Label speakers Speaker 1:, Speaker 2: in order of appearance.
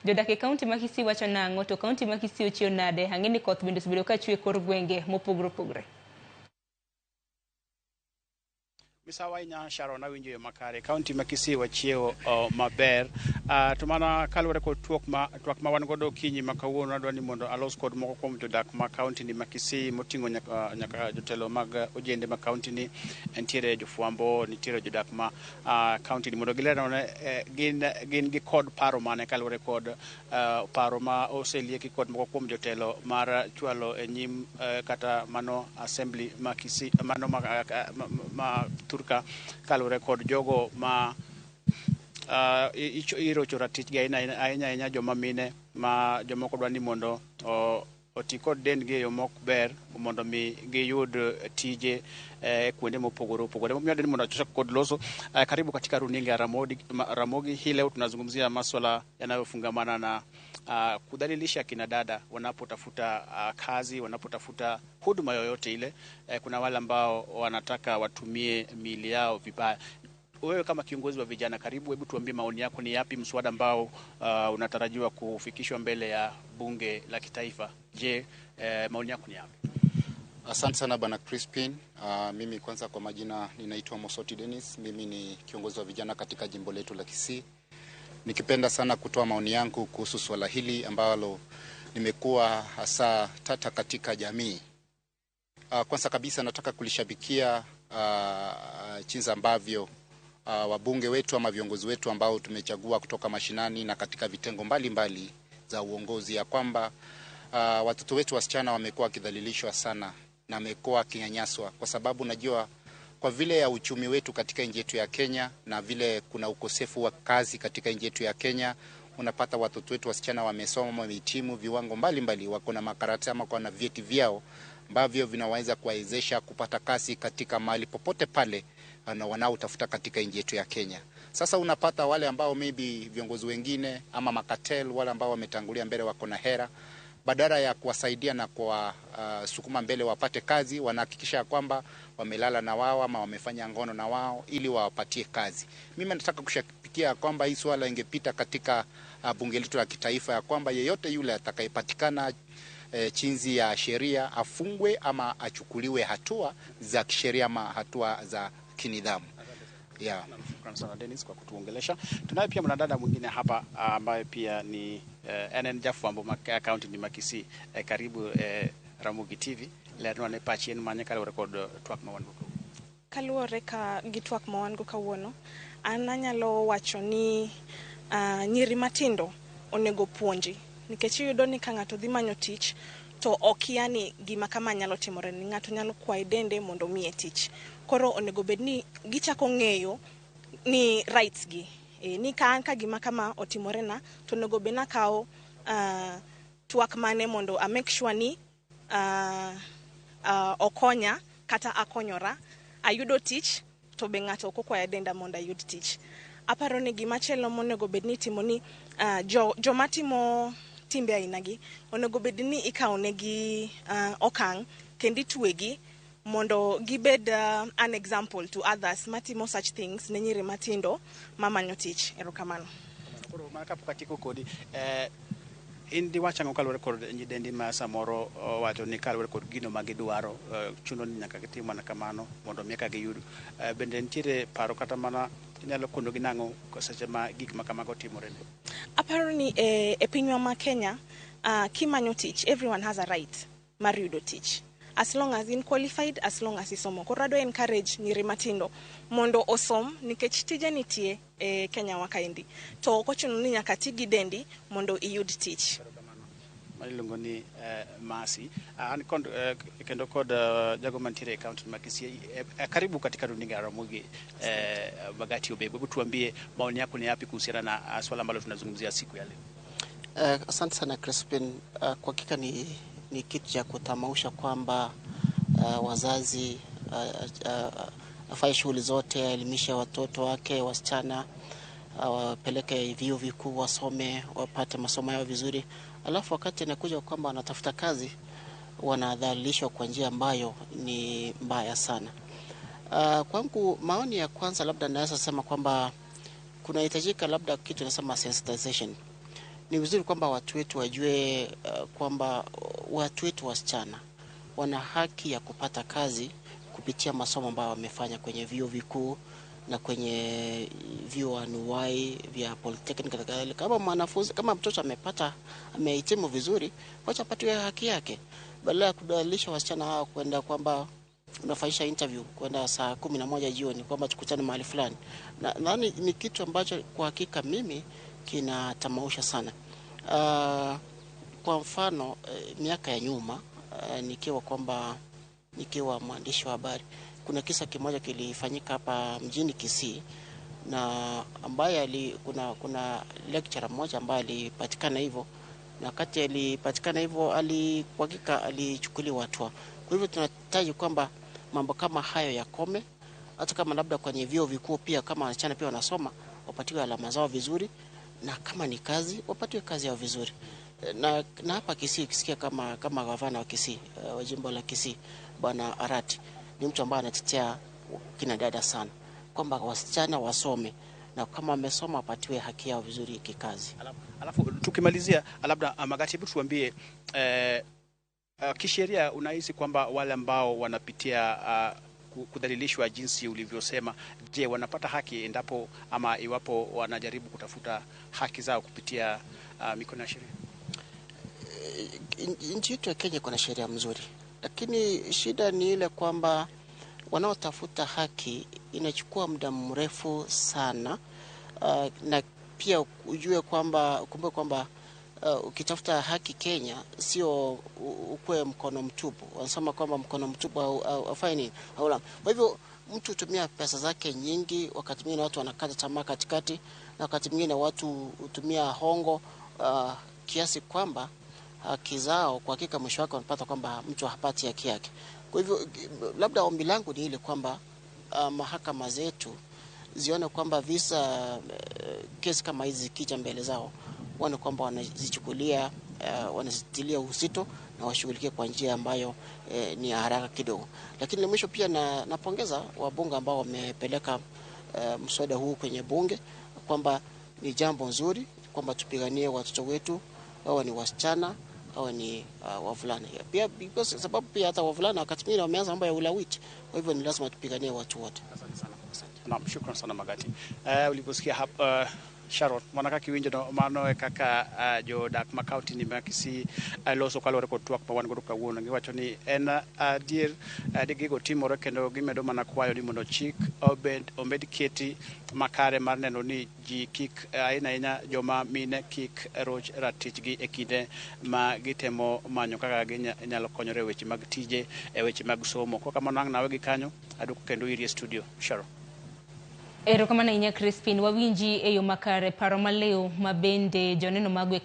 Speaker 1: Jodak e kaunti ma Kisii wacho nang'o to kaunti ma Kisii ochiew nade? Ang'e ni koth bende osebedo ka chwe e kor gwenge mopogore opogore.
Speaker 2: Misawa ahinya Sharon, awinjo yo makare. Kaunti ma Kisii wachiewo maber. To mana kaluwore kod twak ma wan godo okinyi ma kawuono, adwa ni mondo alos kod moko kuom jodak ma kaunti ni ma Kisii moting'o nyaka jotelo mag ojende ma kaunti ni, nitiere jofwambo, nitiere jodak ma kaunti ni mondo gilerane gin gi kod paro mane kaluwore kod paro ma oselieki kod moko kuom jotelo mar chwalo e nyim kata mano assembly ma Kisii mano ma Turka kaluwore kod jogo ma irocho ratichgi ahinya ahinya ahinya, joma mine ma jomoko dwa ni mondo oti kod dendgi e yo mok ber mondo mi giyud tije kuonde mopogore opogore. Momiyo adwa ni mondo achak kod loso. Karibu katika runinga ya Ramogi, Ramogi. Hii leo tunazungumzia maswala yanayofungamana na kudhalilisha kina dada wanapotafuta kazi, wanapotafuta huduma yoyote ile. Kuna wale ambao wanataka watumie miili yao vibaya. Wewe kama kiongozi wa vijana, karibu, hebu tuambie maoni yako ni yapi, mswada ambao unatarajiwa kufikishwa mbele ya bunge la kitaifa. Je, maoni yako ni yapi?
Speaker 3: Asante sana, Bwana Crispin. Mimi kwanza kwa majina ninaitwa Mosoti Dennis. Mimi ni kiongozi wa vijana katika jimbo letu la Kisii. Nikipenda sana kutoa maoni yangu kuhusu suala hili ambalo limekuwa hasa tata katika jamii. Kwanza kabisa nataka kulishabikia jinsi ambavyo wabunge wetu ama viongozi wetu ambao tumechagua kutoka mashinani na katika vitengo mbalimbali mbali za uongozi, ya kwamba watoto wetu wasichana wamekuwa wakidhalilishwa sana na wamekuwa wakinyanyaswa, kwa sababu najua kwa vile ya uchumi wetu katika nchi yetu ya Kenya na vile kuna ukosefu wa kazi katika nchi yetu ya Kenya, unapata watoto wetu wasichana wamesoma, wamehitimu viwango mbalimbali, wako na makaratasi ama wako na vyeti vyao ambavyo vinaweza kuwawezesha kupata kazi katika mahali popote pale na wanaotafuta katika nchi yetu ya Kenya. Sasa unapata wale ambao maybe viongozi wengine ama macartel wale ambao wametangulia mbele wako na hera, badala ya kuwasaidia na kuwasukuma mbele wapate kazi, wanahakikisha kwamba wamelala na wao ama wamefanya ngono na wao ili wawapatie kazi. Mimi nataka kushabikia kwamba hii swala ingepita katika bunge letu la kitaifa, ya kwamba yeyote yule atakayepatikana chini ya sheria afungwe ama achukuliwe hatua za kisheria ama hatua za kinidhamu. Yeah.
Speaker 2: Shukrani sana, Dennis, kwa kutuongelesha. Tunaye pia mwanadada mwingine hapa ambaye pia ni NN Jafwambo ma kaunti ni ma Kisii. Karibu Ramogi TV. Lernwa ne pachi en mane kaluwore kod twak ma wan go.
Speaker 4: Kaluwore ka gi twak ma wan go kawuono, an anyalo wacho ni nyiri matindo onego puonji, nikech iyudo ni ka ng'ato dhi manyo tich to okia ni gima kama nyalo timore, ni ng'ato nyalo kwaye dende mondo omiye tich. Koro onego bed ni gichako ng'eyo ni rights gi ni ka an ka gima kama otimore na, to onego bed nakawo twak mane mondo a make sure ni okonya kata akonyora ayudo tich, to be ng'ato ok okwaya denda mondo ayud tich. Aparo ni gimachielo monego bed ni itimo ni joma timo timbe aina gi onego bed ni ikawo negi okang' kendo itwegi mondo gibed an example to others matimo such things ne nyiri matindo mamanyo tich. Erokamano.
Speaker 2: Koro mana kapok atieko kodi, in diwach ang'o kaluwore kod nyidendi ma samoro owacho ni kaluwore kod gino ma gidwaro, chuno ni nyaka gitim mana kamano mondo mi eka giyud? Bende nitiere paro kata mana inyalo konogi nang'o seche ma gik ma kamago timore ni?
Speaker 4: Aparo ni e pinywa ma Kenya, kimanyo tich, everyone has a right mar yudo tich as long as in qualified, as long as isomo. Koro adwa encourage nyiri matindo mondo osom, nikech tije nitie e Kenya wa kaendi, to ok ochuno ni nyaka ti gi dendi mondo iyud tich.
Speaker 2: Mano iluongo ni Masi. An kod, kendo kod jago mantiere e kaunti ma Kisii. Karibu katika runinga ya Ramogi Bagati Obego. Hebu tuambie maoni yako ni yapi kuhusiana na swala ambalo tunazungumzia siku ya leo.
Speaker 5: Asante sana, Crispin. Kwa hakika ni kitu cha kutamausha kwamba wazazi afanye shughuli zote, aelimishe watoto wake wasichana, wapeleke vyuo vikuu wasome, wapate masomo yao vizuri, alafu wakati inakuja kwamba wanatafuta kazi wanadhalilishwa kwa njia ambayo ni mbaya sana. Kwangu maoni ya kwanza labda naweza sema kwamba kunahitajika labda kitu nasema sensitization. Ni vizuri kwamba watu wetu wajue kwamba watu wetu wasichana wana haki ya kupata kazi kupitia masomo ambayo wamefanya kwenye vyuo vikuu na kwenye vyuo anuwai vya polytechnic na kadhalika. Kama mwanafunzi, kama mtoto amepata, amehitimu vizuri, wacha apatiwe haki yake, badala ya kubadilisha wasichana hawa kwenda kwamba unafanyisha interview kwenda saa 11 jioni kwamba tukutane mahali fulani. Nadhani ni kitu ambacho kwa hakika mimi kinatamausha sana. Kwa mfano miaka ya nyuma, nikiwa mwandishi wa habari, kuna kisa kimoja kilifanyika hapa mjini Kisii, na ambaye kuna lecturer mmoja ambaye alipatikana hivyo, na wakati alipatikana hivyo kwa hakika alichukuliwa hatua. Kwa hivyo tunahitaji kwamba mambo kama hayo yakome, hata kama labda kwenye vyuo vikuu pia kama wasichana pia wanasoma wapatiwe alama zao vizuri, na kama ni kazi wapatiwe kazi yao vizuri. Na hapa Kisii ukisikia kama gavana wa Kisii, wa jimbo la Kisii, Bwana Arati ni mtu ambaye anatetea kina dada sana, kwamba wasichana wasome na kama wamesoma wapatiwe haki yao vizuri kikazi.
Speaker 2: Alafu tukimalizia, labda Magati, hebu tuambie kisheria unahisi kwamba wale ambao wanapitia kudhalilishwa jinsi ulivyosema, je, wanapata haki endapo ama iwapo wanajaribu kutafuta haki zao kupitia mikono ya sheria?
Speaker 5: Nchi yetu ya Kenya kuna sheria mzuri, lakini shida ni ile kwamba wanaotafuta haki inachukua muda mrefu sana. Na pia ujue kwamba, kumbuka kwamba ukitafuta haki Kenya sio ukue mkono mtupu. Wanasema kwamba mkono mtupu haufai nini? Haula. Kwa hivyo mtu hutumia pesa zake nyingi, wakati mwingine watu wanakata tamaa katikati, na wakati mwingine watu hutumia hongo kiasi kwamba haki zao kwa hakika mwisho wake wanapata kwamba mtu hapati haki yake. Kwa hivyo labda ombi langu ni ile kwamba mahakama zetu zione kwamba visa kesi kama hizi zikija mbele zao, waone kwamba wanazichukulia, wanazitilia uzito na washughulikie kwa njia ambayo ni haraka kidogo. Lakini mwisho pia napongeza wabunge ambao wamepeleka mswada huu kwenye bunge, kwamba ni jambo nzuri kwamba tupiganie watoto wetu, wawe ni wasichana au ni wavulana. Pia because sababu pia hata wavulana wakati mwingine wameanza mambo ya ulawiti. Kwa hivyo ni lazima tupiganie watu wote.
Speaker 2: Asante sana. Naam, shukran sana Magati. Uliposikia hapa Sharon, mana kaka iwinjo no mano e kaka jodak ma kaunti ni ma Kisii loso kaluwore kod twak ma wan godo kawuono. Giwacho ni en adier ni gigo timore kendo gimedo mana kwayo ni mondo chik omed keti makare mar neno ni ji kik ahinya ahinya joma mine kik roch ratichgi e kinde ma gitemo manyo kaka ginyalo konyore e weche mag tije, e weche mag somo. Kok kamano ang' nawe gi kanyo, aduoko kendo iri e studio. Sharon.
Speaker 1: Erokamano ahinya Crispin, wawinji e yo makare, paro maliw ma bende joneno magwe.